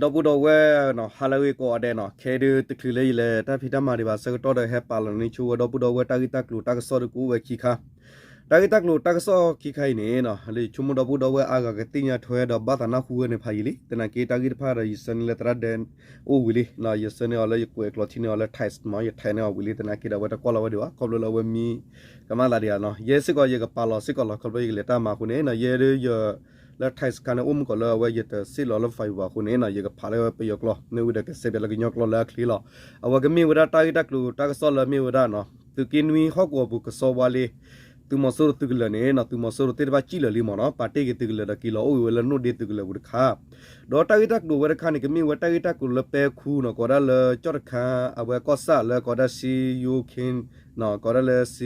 ဒီပုၢ်ဒီဝဲၢ်နီၤ ဟါလၢအဂ့ၤကိးဂၤဒဲးနီၤ, ခဲအံၤဒုးတချုးလၢယလဲၤတၢ်ဖံးတၢ်မၤဒံးဘၣ်ဆၢကတီၢ်ဒီး ဟဲပာ်လီၤန့ၢ်ဆိဝဲဒီပုၢ်ဒီဝဲၢ် တၢ်ဂ့ၢ်တၢ်ကျိၤတၢ်ကစီၣ်ဒုးကအိၣ်ဝဲခံခါ, တၢ်ဂ့ၢ်တၢ်ကျိၤတၢ်ကစီၣ်ခံခါအံၤန့ၣ်နီၤ လၢယဆိကမိၣ်ဒီပုၢ်ဒီဝဲၢ်အါဂၤကသ့ၣ်ညါထွဲဒီးဘၣ်သးနၢ်ဟူဝဲန့ၣ်ဖးယံာ်လံ, သနာ်က့တၢ်ဂ့ၢ်တဖၣ်ဒီး ယဆၢန့ၢ်လၢသရၣ်ဒဲအိၣ်ဝံၤလံ, ယဆၢန့ၢ်အီၤလၢယကွဲးကျိးထံန့ၢ်အီၤလၢ text မ့ၢ် ယထဲန့ၢ်အီၤဝံၤလံ, သနာ်က့ဒီးအဝဲတကွၢ်လီၤဝဲဒံးဘၣ် ခီဖျိလၢအဝဲမံကမၣ်သးဒံးဧါနီၤ, ယဲစ့ၢ်ကီးယကပာ်လီၤစ့ၢ်ကီးလီၤ ခီဖျိယကလဲၤတၢ်မၤအဃိန့ၣ်နီၤ, ယဲဒုးယ လၢ text ခါန့ၣ် အိၣ်မုၢ်ကီးလၢအဝဲယတစ့ၣ်လီၤလၢ Viber အဃိန့ၣ်နီၤ ယကဖးလၢပယီၤကျိာ် မ့ၢ်ဝံၤဒီးကစဲးပၠးလၢကညီကျိာ်လၢအချ့လီၤ. အဝဲကမ့ၢ်ဝဲဒၣ်တၢ်ဂ့ၢ်တၢ်ကျိၤတၢ်ကစီၣ်လၢမ့ၢ်ဝဲဒၣ်နီၤ သုးက့နွံဟီၣ်ကဝီၤပူၤကစီဝါလ့ သုးမီၤစိရိၤသုးကလၢၤန့ၣ်နီၤ သုးမီၤစိရိၤသ့ၣ်တဖၣ်စံၣ်လၢာ်လံမ့ၢ်နီၤ ပာ်တ့ၢ်က့ၤသုးကလၢၤဒီးက့ၤလီၤအိၣ်ဂ့ၤဝဲလၢနိၣ်ဒ့သုးကလၢၤပူၤတခါ, ဒီးတၢ်ဂ့ၢ်တၢ်ကျိၤဝဲတခါန့ၣ် ကမ့ၢ်ဝဲတၢ်ဂ့ၢ်တၢ်ကျိၤလၢပဲခူနီၤ ကိးဒၣ်လၢကၠီၣ်တခါ အဝဲကီၢ်ဆၣ်လၢကိးဒၣ် စ့ယိခ့ ကိးဒၣ်လၢ စ့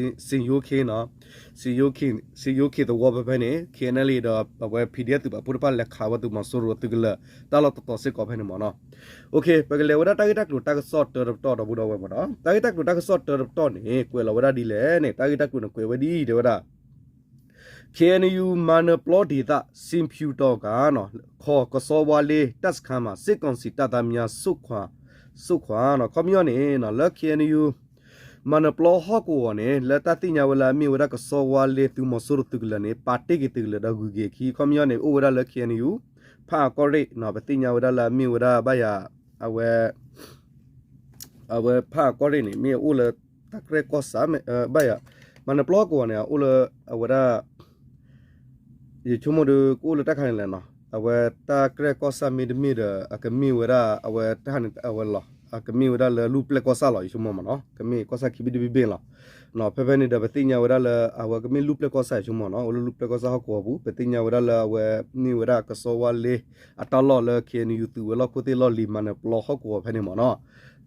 ယိခ့နီၤ စ့ယိခ့သဝီဖဲဖဲန့ၣ် KNLA ဒီးအဝဲ PDF သုးပာ်ဖှိၣ်တဖၣ်လဲၤခးဝဲသုးမီၤစိရိၤသုးကလၢၤ တၢ်လီၢ်တတီၤစ့ၢ်ကီးဖဲန့ၣ်မ့ၢ်နီၤ. ပကလဲၤဝဲဒၣ်တၢ်ဂ့ၢ်တၢ်ကျိၤတၢ်ကစီၣ်တၢတပတီၢ်ဒီပုၢ်ဒီဝဲၢ်မ့ၢ်နီၤ, တၢ်ဂ့ၢ်တၢ်ကျိၤတၢ်ကစီၣ်တၢတပတီၢ်န့ၣ် ကွဲးလီၤဝဲဒၣ်ဒ်လဲၣ်န့ၣ် တၢ်ဂ့ၢ်တၢ်ကျိၤန့ၣ်ကွဲးဝဲဒ်အံၤတဲဝဲဒၣ် KNU မၤနၢၤပျီဒေသ စံဖၠူတီၤကးနီၤ ခီကစီဝါလ့ တပ်စခန်းမှာ စစ်ကောင်စီတပ်သားများ ဆုတ်ခွာ ဆုတ်ခွာနီၤ ခီပညီန့ၣ်နီၤ လၢ KNU မၤနၢၤပျီဟီၣ်ကဝီၤန့ၣ် လၢတၢ်သ့ၣ်ညါဝဲလၢအမ့ၢ်ဝဲဒၣ်ကစီဝါလ့သုးမီၤစိရိၤသုးကလၢၤန့ၣ် ပာ်တ့ၢ်က့ၤသုးကလၢၤဒီးဂုၤက့ၤအခံ ခီပညီန့ၣ် အိၣ်ဝဲဒၣ်လၢ KNU ဖၣ်အကီၢ်ရ့ၣ်နီၤ ပသ့ၣ်ညါဝဲဒၣ်လၢအမ့ၢ်ဝဲဒၣ်ဘၣ်ယၤ အဝဲ အဝဲဖၣ်အကီၢ်ရ့ၣ်န့ၣ် မ့ၢ်အအိၣ်လၢတၢ်ကြဲၢ်ကီၢ်ဆၣ် ဘၣ်ယၤ မၤနၢၤပျီဟီၣ်ကဝီၤန့ၣ် အအိၣ်လၢအဝဲဒၣ် ယဆိကမိၣ်ဒီးကအိၣ်လၢတၢ်ခါန့ၣ်လဲၣ်နီၤ အဝဲတၢ်ကြဲၢ်ကီၢ်ဆၣ်မ့တမ့ၢ်ဒီး အကမ့ၢ်ဝဲဒၣ်အဝဲတၢ်န့ၣ်အဝဲလီၤ အကမ့ၢ်ဝဲဒၣ်လၢလူၢ်ပျဲၢ်ကီၢ်ဆၣ်လီၤ ယဆိကမိၣ်မ့ၢ်နီၤ ကမ့ၢ်ကီၢ်ဆၣ်ခံဘ့ၣ်တဘ့ၣ်ဘ့ၣ်လီၤ ဖဲဖဲန့ၣ်ဒီး ပသ့ၣ်ညါဝဲဒၣ်လၢ အဝဲကမ့ၢ်လူၢ်ပျဲၢ်ကီၢ်ဆၣ် ယဆိကမိၣ်နီၤ အိၣ်လၢလူၢ်ပျဲၢ်ကီၢ်ဆၣ်ဟီၣ်ကဝီၤပူၤ ပသ့ၣ်ညါဝဲဒၣ်လၢအဝဲမ့ၢ်ဝဲဒၣ်ကစီဝါလ့ အတၢ်လီၢ်လၢ KNU သုးဝဲၤလီၢ်ခိၣ်သ့ၣ်လီၢ်လံၤ မၤနၢၤပျီဟီၣ်ကဝီၤဖဲန့ၣ်မ့ၢ်နီၤ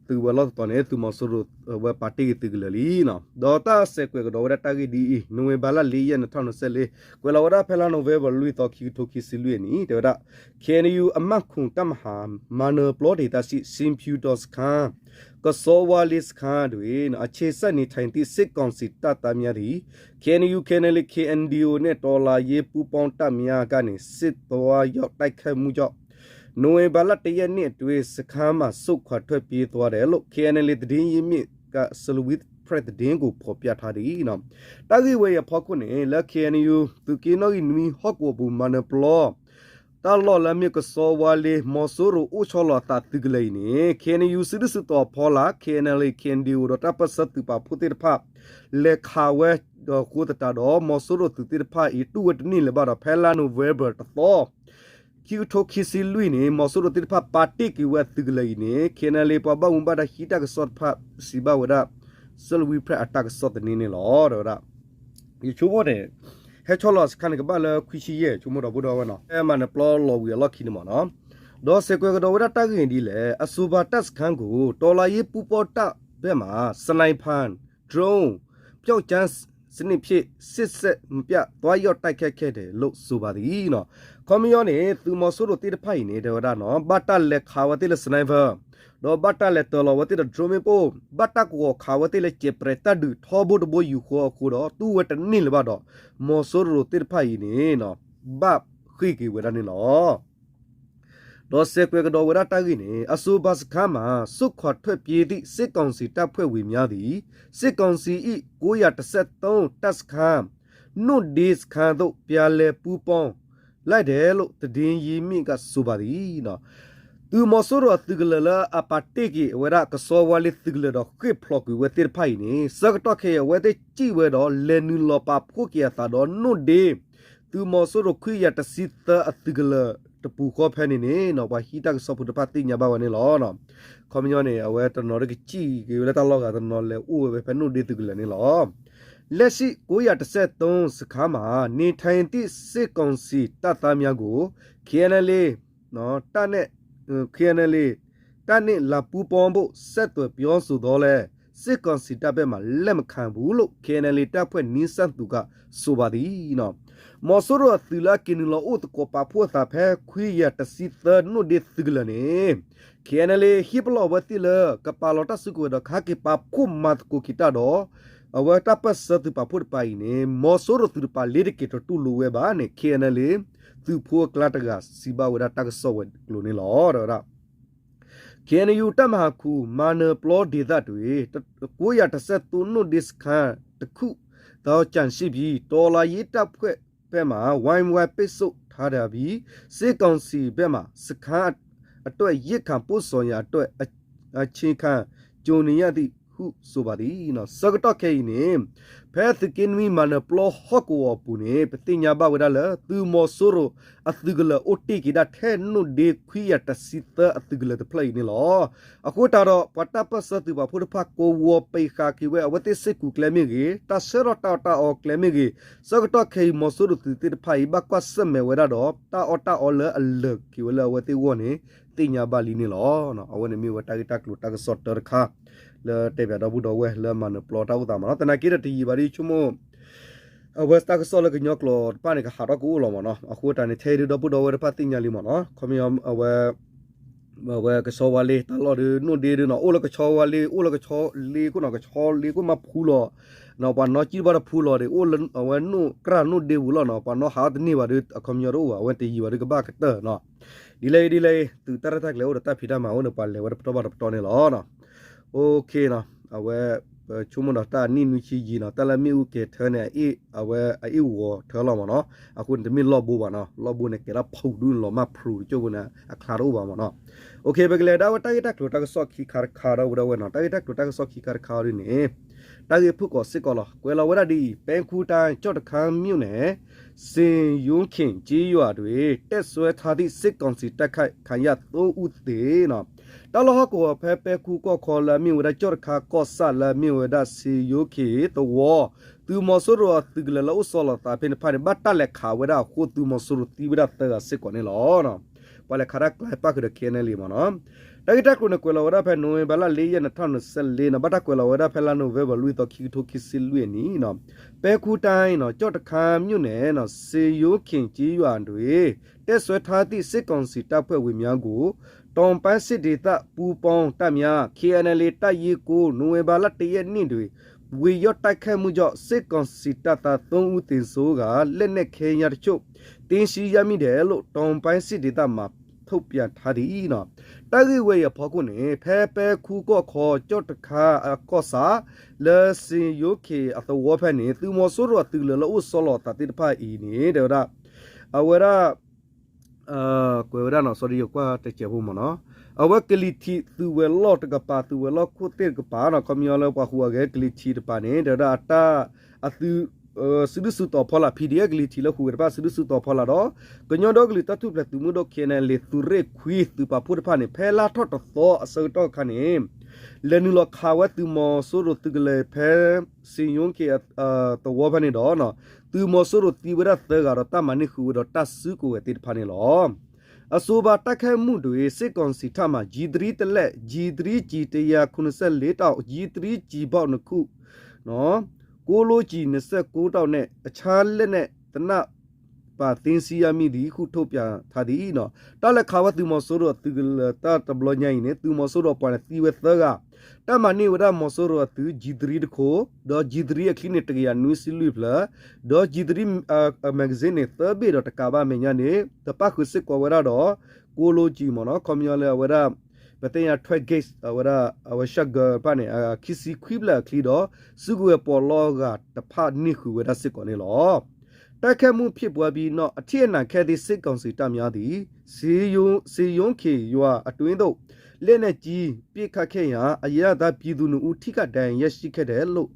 သုးဝဲၤလီၢ်တတီၤန့ၣ် သုးမီၤစိရိၤဝဲပာ်တ့ၢ်က့ၤသုးကလၢၤလံနီၤ ဒီးတၢ်ဆဲးကွဲးကဒီးဝဲဒၣ်တၢ်ဂ့ၢ်ဒ်အံၤ နိဝင်ဘာလ လေးရက် နှစ်ထောင့်နှစ်ဆယ့်လေး ကွဲးလီၤဝဲဒၣ်ဖဲလါ November လွံၢ်သီ ခံကထိခံဆံလွံၢ်အနံၤ တဲဝဲဒၣ် KNU အမှတ်ခုနစ် တပ်မဟာ မၤနၢၤပျီဒေသရှိ စံဖၠူတီၤစခန်း ကစီဝါလ့စခန်းတွင် အခြေစိုက်နေထိုင်သည့် စစ်ကောင်စီတပ်သားများသည် KNU KNLA KNDO နှင့် တော်လှန်ရေးပူးပေါင်းတပ်များကနေ စစ်သွားရောက်တိုက်ခိုက်မှုကြောင့် နိုဝင်ဘာလ တစ်ရက်နေ့အတွင်း စခန်းမှ ဆုတ်ခွာထွက်ပြေးသွားတယ်လို့ KNLA သတင်းရင်းမြစ်က Salween Press သတင်းကို ဖော်ပြထားသည် တၢ်ဂ့ၢ်ဝဲအံၤအဖီခိၣ်န့ၣ် လၢ KNU သုးက့နီၣ်ဂံၢ်နွံဟီၣ်ကဝီၤပူၤ မၤနၢၤပျီ တၢ်လီၢ်လၢအမ့ၢ်ကစီဝါလ့ မီၤစိရိၤအိၣ်ဆီလီၤအသးသုးကလၢၤအံၤန့ၣ် KNU စုဒုၣ်စုတီၤအဖီလာ် KNLA KNDO ဒီးတၢ်ပၢၢ်ဆၢသုးပာ်ဖှိၣ်သ့ၣ်တဖၣ် လဲၤခးဝဲဒီးဃိသတးဒီး မီၤစိရိၤသုးသ့ၣ်တဖၣ်အံၤ တူၢ်ဝဲတန့ၢ်လၢၤဘၣ်ဒီး ဖဲလါ November တသီ ခံကထိခံဆံလွံၢ်န့ၣ် မီၤစိရိၤသ့ၣ်တဖၣ်ပာ်တ့ၢ်က့ၤဝဲအသုးကလၢၤအံၤန့ၣ် KNLA ပှၤဘၣ်မူဘၣ်ဒါဟံးတၢ်ကစီၣ်တဖၣ်စံးဘၣ်ဝဲဒၣ် Salween Press အတၢ်ကစီၣ်သန့န့ၣ်လီၤ တဲဝဲဒၣ် ယဆိကမိၣ်န့ၣ် ဟဲဆီလီၤစခန်းန့ၣ် ကဘၣ်လၢခွံဆံယဲၢ် ယဆိကမိၣ်ဒီပုၢ်ဒီဝဲၢ်နီၤ ဟဲမၤနၢၤပျီလီၤဝံၤအလီၢ်ခံန့ၣ်မ့ၢ်နီၤ ဒီးဆဲးကွဲးကဒီးဝဲဒၣ်တၢ်ဂ့ၢ်ဒ်လဲၣ် အဆိုပါတပ်စခန်းကို တော်လှန်ရေးပူးပေါင်းတပ်ဘက်မှ sniper, drone, ပြောက်ကျားစနစ်ဖြင့် စစ်ဆင်မပြတ် သွားရောက်တိုက်ခိုက်ခဲ့တယ်လို့ ဆိုပါသည်နီၤ ခီပညီန့ၣ် သုးမီၤစိရိၤသ့ၣ်တဖၣ်အံၤန့ၣ် တဲဝဲဒၣ်နီၤ ဘၣ်တၢ်လဲၤခးဝဲသ့ၣ်လၢ sniper ဒီးဘၣ်တၢ်လဲၤတၢၤလီၤဝဲသ့ၣ်ဒီး drone မ့ၣ်ပိၢ် ဘၣ်တၢ်ကဝီၤခးဝဲသ့ၣ်လၢ ကျဲးပြဲးတၢ်ဒုးထီဘိတဘိယူၢ်ဃီအဃိဒီး တူၢ်ဝဲတန့ၢ်လၢၤဘၣ်ဒီး မီၤစိရိၤသ့ၣ်တဖၣ်အံၤန့ၣ် ဘၣ်ဃ့ၢ်က့ၤဝဲဒၣ်န့ၣ်လီၤ ဒီးဆဲးကွဲးကဒီးဝဲဒၣ်တၢ်ဂ့ၢ်န့ၣ် အဆိုပါစခန်းမှ ဆုတ်ခွာထွက်ပြေးသည့် စစ်ကောင်စီတပ်ဖွဲ့ဝင်များသည် စစ်ကောင်စီ၏ ကိုးရာတစ်ဆယ့်သုံး တပ်စခန်း နိၣ်ဒ့စခန်းသို့ ပြန်လည်ပူးပေါင်းလိုက်တယ်လို့ သတင်းရင်းမြစ်က ဆိုပါသည် သုးမီၤစိရိၤအသုးကလၢၤလၢအပာ်တ့ၢ်က့ၤဝဲဒၣ် ကစီဝါလ့သုးကလၢၤဒီးဃ့ၢ်ဖျိးကွံာ်ဝဲသ့ၣ်တဖၣ်အံၤန့ၣ် ဆၢကတီၢ်ခဲအံၤ အဝဲသ့ၣ်စံၣ်ဝဲဒီးလဲၤနုာ်လီၤပာ်ဖှိၣ်က့ၤအသးဒီးနိၣ်ဒ့ သုးမီၤစိရိၤခွံကယၤတဆံသၢအသုးကလၢၤတပူၤဃီဖဲန့ၣ်န့ၣ် ပှၤဟံးတၢ်ကစီၣ်ဖိတဖၣ်သ့ၣ်ညါဘၣ်ဝဲန့ၣ်လီၤ. ခီပညီန့ၣ် အဝဲတနီၤကစံၣ်က့ၤဝဲလၢတၢ်လီၢ်ဂၤ တနီၤလဲၤအိၣ်ဝဲဖဲနိၣ်ဒ့သုးကလၢၤန့ၣ်လီၤ. လက်ရှိ ကိုးရာတစ်ဆယ့်သုံး စခန်းမှာ နေထိုင်သည့် စစ်ကောင်စီတပ်သားများကို KNLA တပ်နဲ့ KNLA တပ်နဲ့ လာပူးပေါင်းဖို့ ဆက်သွယ်ပြောဆိုသော်လည်း စစ်ကောင်စီတပ်ဘက်မှ လက်မခံဘူးလို့ KNLA တပ်ဖွဲ့နီးစပ်သူက ဆိုပါသည် မီၤစိရိၤအသုးလၢအက့ၤနုာ်လီၤအိၣ်သကိးပာ်ဖှိၣ်အသးဖဲခွံကယၤတဆံသၢနိၣ်ဒ့သုးကလၢၤန့ၣ် KNLA ဟ့ၣ်ပလီၢ်ဝဲသ့ၣ်လၢ ကပာ်လီၤတၢ်စုကဝဲၤဒီး ကဟဲက့ၤပာ်ဖှိၣ်မၤသကိးက့ၤတၢ်ဒီး အဝဲတၢ်ပၢၢ်ဆၢသုးပာ်ဖှိၣ်တပၤအံၤန့ၣ် မီၤစိရိၤသုးတပၤလ့ၤတက့ၤတတူၢ်လိာ်ဝဲဘၣ်န့ၣ် ခ့ၣ်အဲၣ်အၣ်လ့ၤ သုးဖိအကျါတဂၤစံးဘၣ်ဝဲဒၣ်တၢ်ကစီၣ်ဝဲၤကျိၤန့ၣ်လီၤ. ဒီးဝဲဒၣ် ခ့ၣ်အဲၣ်ယူၣ် တပ်မဟာခု မၤနၢၤပျီဒေသတွင် ကိုးရာတစ်ဆယ့်သုံး နိၣ်ဒ့စခန်းတစ်ခု သောင်းကျန်းရှိပြီ တော်လှန်ရေးတပ်ဖွဲ့ဘက်မှ ဝိုင်းဝန်းပိတ်ဆို့ထားတာပြီး စစ်ကောင်စီဘက်မှ စခန်းအတွက်ရိက္ခာပို့ဆောင်ရန်အတွက် အချိန်အခါ ကြုံနေရသည်ဟုဆိုပါသည် ဆၢကတီၢ်ခဲအံၤန့ၣ် ဖဲသုးက့နွံ မၤနၢၤပျီဟီၣ်ကဝီၤအပူၤန့ၣ် ပသ့ၣ်ညါဘၣ်ဝဲဒၣ်လၢ သုးမီၤစိရိၤအသုးကလၢၤအိၣ်တ့ၢ်က့ၤဒၣ်ထဲနိၣ်ဒ့ ခွံရာတစ်ဆယ့်သုံး အသုးကလၢၤတဖျၢၣ်အံၤန့ၣ်လီၤ. အဃိသတးဒီး ပှၤတၢ်ပၢၢ်ဆၢသုးပာ်ဖှိၣ်တဖၣ် ကဝီၤပံးဃာ်က့ၤဝဲ အဝဲသ့ၣ်စ့ၢ်ကီးကျဲမ့ၢ်ဂ့ၤ, တၢ်ဆှၢထီၣ်တၢ်အီၣ်တၢ်အီကျဲမ့ၢ်ဂ့ၤ, ဆၢကတီၢ်ခဲအံၤ မီၤစိရိၤသုးသ့ၣ်တဖၣ်အံၤ ဘၣ်ကွၢ်ဆၢၣ်မဲာ်ဝဲဒၣ်ဒီး တၢ်အီၣ်တၢ်အီလၢအလၢာ်က့ၤဝဲလၢအဝဲသ့ၣ်အဂီၢ်န့ၣ် သ့ၣ်ညါဘၣ်လံန့ၣ်လီၤ. အဝဲန့ၣ်မ့ၢ်ဝဲတၢ်ဂ့ၢ်တၢ်ကျိၤတၢ်ကစီၣ်တၢတခါ လၢတဲဘၣ်ဒီပုၢ်ဒီဝဲၢ်လၢမၤနၢၤပျီတၢ်အိၣ်သးမ့ၢ်နီၤ. သနာ်က့ဒီးတယံာ်ဘၣ်ဒီး ဆိကမိၣ် အဝဲတၢ်ကစီၣ်လၢကညီကျိာ်တဖၣ်န့ၣ် ကဟးထီၣ်ကအိၣ်လီၤမ့ၢ်နီၤ. အဃိသတးန့ၣ် ထဲအံၤဒီးဒီပုၢ်ဒီဝဲၢ်တဖၣ်သ့ၣ်ညါလံမ့ၢ်နီၤ. ခီပညီ အဝဲ အဝဲကဆီဝါလ့ တၢ်လီၢ်ဒီး နိၣ်ဒ့ဒီးနီၤ အိၣ်လၢကဆီဝါလ့ အိၣ်လၢကဆီလ့ခိၣ်နီၤ ကဆီလ့ခိၣ်မးဖူလီၤနီၤ ပှၤနီၣ်ကံၣ်တဘၣ်တဖူလီၤဒီး အိၣ်လၢအဝဲနိၣ်ကြၢ်နိၣ်ဒ့ပူၤလီၤနီၤ ပှၤနီၣ်ဟးအီၣ်တန့ၢ်ဘၣ်ဒီး အခီပညီတအိၣ်ဘၣ် အဝဲတယံာ်ဘၣ်ဒီးကဘၣ်ကတၢၢ်နီၤ. ဒ်လဲၣ်ဒ်လဲၣ် သုးတၢ်ရဲၣ်တၢ်ကျဲၤအိၣ်ဒီးတၢ်ဖံးတၢ်မၤအိၣ်န့ၣ် ပှၤလဲၤဝဲတပတီၢ်ဘၣ်တပတီၢ်န့ၣ်လီၤ. အဝဲ ပဆိကမိၣ်ဒီးတၢ်နံၣ်နွံဆံယံာ်နီၤ တၢ်လၢမ့ၣ်အူကဲၤထၢန့ၣ် အဝဲအအ့ၣ်ဂီၤထၢလီၤမ့ၢ်နီၤ. အဃိန့ၣ် တမ့ၢ်လီၢ်ဘိဘၣ်နီၤ လီၢ်ဘိန့ၣ် ကဲထီၣ်ဖူးဒုလီၤမၢ်ဖရူးတကၠိၢ်ဖိန့ၣ် အချါတအိၣ်ဘၣ်မ့ၢ်နီၤ. ပကလဲၤဒၣ်ဝဲတၢ်ဂ့ၢ်တၢ်ကျိၤတၢ်ကစီၣ်ခံခါတခါဒီးဝဲဒၣ်ဝဲနီၤ တၢ်ဂ့ၢ်တၢ်ကျိၤတၢ်ကစီၣ်ခံခါတခါအံၤဒ်န့ၣ် တၢ်ဂ့ၢ်ဖုၣ်ကိာ်စ့ၢ်ကီးလီၤ ကွဲးလီၤဝဲဒၣ်ဒ်အံၤ ပဲခူးတိုင်း ကျောက်တခါမြို့နယ် စင်ယိုခ့င်ကျေးရွာတွင် တပ်စွဲထားသည့် စစ်ကောင်စီတပ်ခန့်ခံရသုံးဦးသေ တၢ်လီၢ်ဟီၣ်ကဝီၤဖဲပဲခူးကီၢ်ခီလၢအမ့ၢ်ဝဲဒၣ် ကၠီၣ်တခါကီၢ်ဆၣ်လၢအမ့ၢ်ဝဲဒၣ်စ့ယိၣ်ခ့ၣ်သဝီ သုးမီၤစိရိၤအသုးကလၢၤလၢအိၣ်ဆီလီၤသးဖဲန့ၣ်တဖၣ်န့ၣ် ဘၣ်တၢ်လဲၤခးဝဲဒၣ်အဃိ သုးမီၤစိရိၤသံဝဲဒၣ်သၢဂၤစ့ၢ်ကီးန့ၣ်လီၤ. ပှၤလဲၤခးတၢ်ကျဲပၣ်ဃုာ်ဒီး ခ့ၣ်အဲၣ်အၣ်လ့ၣ်မ့ၢ်နီၤ. တၢ်ဂ့ၢ်တၢ်ကျိၤန့ၣ် ကွဲးလီၤဝဲဒၣ်ဖဲ နိၣ်ဝ့ဘၢၣ်လါ လေးရက် နှစ်ထောင့်နှစ်ဆယ့်လေးနီၤ ဘၣ်တၢ်ကွဲးလီၤဝဲဒၣ်ဖဲလါနိၣ်ဝ့ဘၢၣ်လွံၢ်သီ ခံကထိခံဆံလွံၢ်အနံၣ်နီၤ ပဲခူးတိုင်းနီၤ ကျောက်တခါမြို့နယ်နီၤ စင်ယိုခ့င်ကျေးရွာတွင် တပ်စွဲထားသည့် စစ်ကောင်စီတပ်ဖွဲ့ဝင်များကို တောင်ပိုင်းစစ်ဒေသပူးပေါင်းတပ်များ ခ့ၣ်အဲၣ်အၣ်လ့ၣ် တပ်ရင်းကိုး နိၣ်ဝ့ဘၢၣ်လါ တစ်ရက်နေ့တွင် ဝင်ရောက်တိုက်ခိုက်မှုကြောင့် စစ်ကောင်စီတပ်သား သုံးဦးသေဆုံးကာ လက်နက်ခဲယမ်းတချို့ သိမ်းဆည်းရမိတယ်လို့ တောင်ပိုင်းစစ်ဒေသမှ ထုတ်ပြန်ထားသည်နီၤ. တၢ်ဂ့ၢ်ဝဲအံၤအဖီခိၣ်န့ၣ် ဖဲပဲခူးကီၢ်ခီ ကၠီၣ်တခါအကီၢ်ဆၣ် လၢစ့ယိၣ်ခ့ၣ်အသဝီဖဲန့ၣ် သုးမီၤစိရိၤအသုးကလၢၤလၢအိၣ်ဆီလီၤသးသ့ၣ်တဖၣ်အံၤန့ၣ် တဲဝဲဒၣ် အဝဲဒၣ် ကွဲးဝဲဒၣ်နီၤ စီၤဒံယကွၢ်တစဲးဖိမ့ၢ်နီၤ အဝဲကလံၤထံးသုးဝဲၤလီၢ်တကပၤ သုးဝဲၤလီၢ်ခိၣ်သ့ၣ်တကပၤနီၤ ခီပညီလၢပှၤဟူးအဂဲၤကလံၤထံးတကပၤန့ၣ် တဲဝဲဒၣ်အတၢ် အသုး စုဒုစုတီၤဖီလာ် ဖံဒံၣ်အဲၣ် ကလံၤထံးလၢဟူးဂဲၤတဖၣ် စုဒုစုတီၤဖီလာ်ဒီး ကညီဒီကလုာ်တၢ်ထူၣ်ဖျဲးသုးမုၢ်ဒိၣ် ခ့ၣ်အဲၣ်အၣ်လ့ၣ် သုးရ့ၣ်ခွံ သုးပာ်ဖှိၣ်တဖၣ်န့ၣ် ဖဲလါထီၣ်တသီအဆၢကတီၢ်အခါန့ၣ် လဲၤနုာ်လီၤခးဝဲသုးမီၤစိရိၤသုးကလၢၤဖဲ စ့ယိၣ်ခ့ၣ် သဝီဖဲန့ၣ်ဒီး သုးမီၤစိရိၤသံဝဲဒၣ်သၢဂၤဒီး တၢ်မၤန့ၢ်ဃုာ်ဝဲဒီးတၢ်စုကဝဲၤသ့ၣ်တဖၣ်န့ၣ်လီၤ. အဆိုပါတိုက်ခိုက်မှုတွင် စစ်ကောင်စီထံမှ ကျည်သီးတစ်လက်, ကျည်သီး ကျည်တစ်ရာခုနှစ်ဆယ့်လေးတောင့်, ကျည်သီး ကျည်ဘောက်နှစ်ခု, ကိုးလုံးကျည် နှစ်ဆယ့်ကိုးတောင့်နှင့် အခြားလက်နက်သေနတ်ပါ သိမ်းဆည်းရမိသည်ဟု ထုတ်ပြန်ထားသည်နီၤ. တၢ်လဲၤခးဝဲသုးမီၤစိရိၤအသုးကလၢၤတၢ်တဘျီညါအံၤန့ၣ် သုးမီၤစိရိၤအပှၤန့ၣ်သံဝဲသၢဂၤ, တၢ်မၤန့ၢ်ဝဲဒၣ်မီၤစိရိၤအသုး ကျည်သီး တခိၣ်, ဒီးကျည်သီးအချံန့ၣ် တစ်ရာနွံဆံလွံၢ်ဖျၢၣ်, ဒီးကျည်သီး magazine န့ၣ် သၢဘ့ၣ်ဒီးတကးဘၣ်အမဲာ်ညါန့ၣ် တပၣ်ဃုာ်စ့ၢ်ကီးဝဲဒၣ်ဒီး ကိုးလုံးကျည်မ့ၢ်နီၤ ခီပညီလၢအဝဲဒၣ် ပသ့ၣ်ညါ twelve gauge အဝဲဒၣ် အဝဲ shotgun တဖၣ်န့ၣ် ခံဆံခွံဖျၢၣ်အချံဒီး စုကဝဲၤပီးလီဂာ်တဖၣ်န့ၢ်ဃုာ်ဝဲဒၣ်စ့ၢ်ကီးန့ၣ်လီၤ. တိုက်ခိုက်မှုဖြစ်ပွားပြီးနောက် အထိနာက်ခဲ့သည့် စစ်ကောင်စီတပ်များသည် စ့ယိၣ်ခ့ၣ်ရွာအတွင်းသို့ လက်နက်ကြီး ပစ်ခတ်ခဲ့ရာ အရပ်သားပြည်သူ နှစ်ဦး ထိခိုက်ဒဏ်ရာရရှိခဲ့တယ်လို့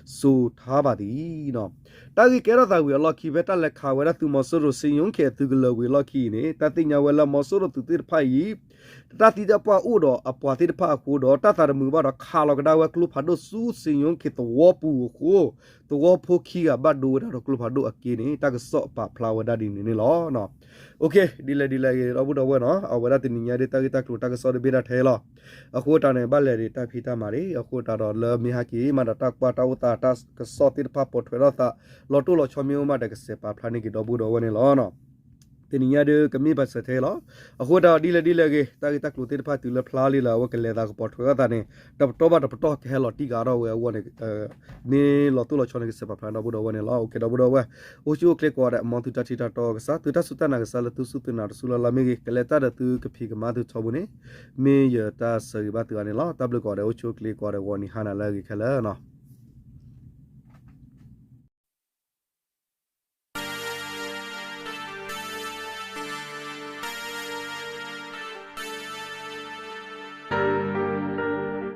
ဆိုထားပါသည် တၢ်ဂ့ၢ်ကဲထီၣ်သးဝံၤအလီၢ်ခံ ဖဲတၢ်လဲၤခးဝဲဒၣ်သုးမီၤစိရိၤ စ့ယိၣ်ခ့ၣ်အသုးကလၢၤဝံၤအလီၢ်ခံအံၤန့ၣ် တၢ်သ့ၣ်ညါဝဲလၢမီၤစိရိၤသုးသ့ၣ်တဖၣ်အံၤ တၢ်သံတၢ်ပှၢ်အိၣ်ဒီးအပှၤသ့ၣ်တဖၣ်အဃိဒီး တၢ်သးတမုာ်ဘၣ်ဒီး ခးလီၤကဒါဝဲကျိဖးဒိၣ်ဆူစ့ယိၣ်ခ့ၣ်သဝီပူၤအဃိ သဝီဖိခံဂၤဘၣ်ဒိဝဲဒၣ်ဒီးကျိဖးဒိၣ်အက့န့ၣ် တၢ်ကစီၣ်ပာ်ဖျါဝဲဒၣ်ဒ်န့ၣ်န့ၣ်လီၤ. ဒ်လဲၣ်ဒ်လဲၣ်ဂ့ၤ ဒီပုၢ်ဒီဝဲၢ်နီၤ အဝဲဒၣ်တနံၤညါဒ်တၢ်ဂ့ၢ်တၢ်ကျိၤတၢ်ကစီၣ်ဒ်ဘ့ၣ်ဒၣ်ထဲလီၤ. အဃိတၢ်န့ၣ် ဘၣ်လဲၤဒံးတၢ်ဖံးတၢ်မၤဒံး အဃိတၢ်ဒီးလၢမ့ၢ်ဟဲက့ၤမးဒီးတၢ်ကွၢ်တၢ်အိၣ်သးတၢ်ကစီၣ်သ့ၣ်တဖၣ်ပိာ်ထွဲထီၣ်သး လီၤတိၢ်လီၤဆီမ့ၢ်အိၣ်မးဒီးကစဲးပာ်ဖျါန့ၢ်က့ၤဒီပုၢ်ဒီဝဲၢ်န့ၣ်လီၤ. တနံၤညါဒုးကမ့ၢ်ဘၣ်စၢၤထဲလီၤ. အဃိဒီးဒ်လဲၣ်ဒ်လဲၣ်ဂ့ၤ တၢ်ဂ့ၢ်တၢ်ကျိၤသ့ၣ်တဖၣ်တုၤလၢဖျါလံလၢအဝဲကလဲၤသးကပီၤထွဲအသးန့ၣ် တပတီၢ်ဘၣ်တပတီၢ်ကဟဲလီၤတံၢ်ကဒီးဝဲအဂီၢ်န့ၣ် မ့ၢ်လီၤတိၢ်လီၤဆီန့ၣ် ကစဲးပာ်ဖျါဒီပုၢ်ဒီဝဲၢ်န့ၣ်လီၤ. အိၣ်ခ့ဒီပုၢ်ဒီဝဲၢ် အိၣ်ဆူၣ်အိၣ်ချ့ကိးဂၤဒဲး မ်သုတၢ်ထံၣ်တၢ်တီကစၢ် သုတၢ်စူၢ်တၢ်နာ်ကစၢ်လၢသုစူၢ်သုနာ်တစူၢ်လၢ်လၢ်မ့ၢ်ဂ့ၤ ကလဲၤတၢ်ဒီးသုကဖံးကမၤသုထီဘိန့ၣ် မ့ၢ်ယတၢ်ဆၢဂ့ၤဘၣ်သုဂၤန့ၣ်လီၤ. တၢ်ဘျုးကိးဂၤဒဲး အိၣ်ဆူၣ်အိၣ်ချ့ကိးဂၤဒဲး ဂီၤနံၤဟါနၤလၢအဂ့ၤခဲလၢာ်နီၤ.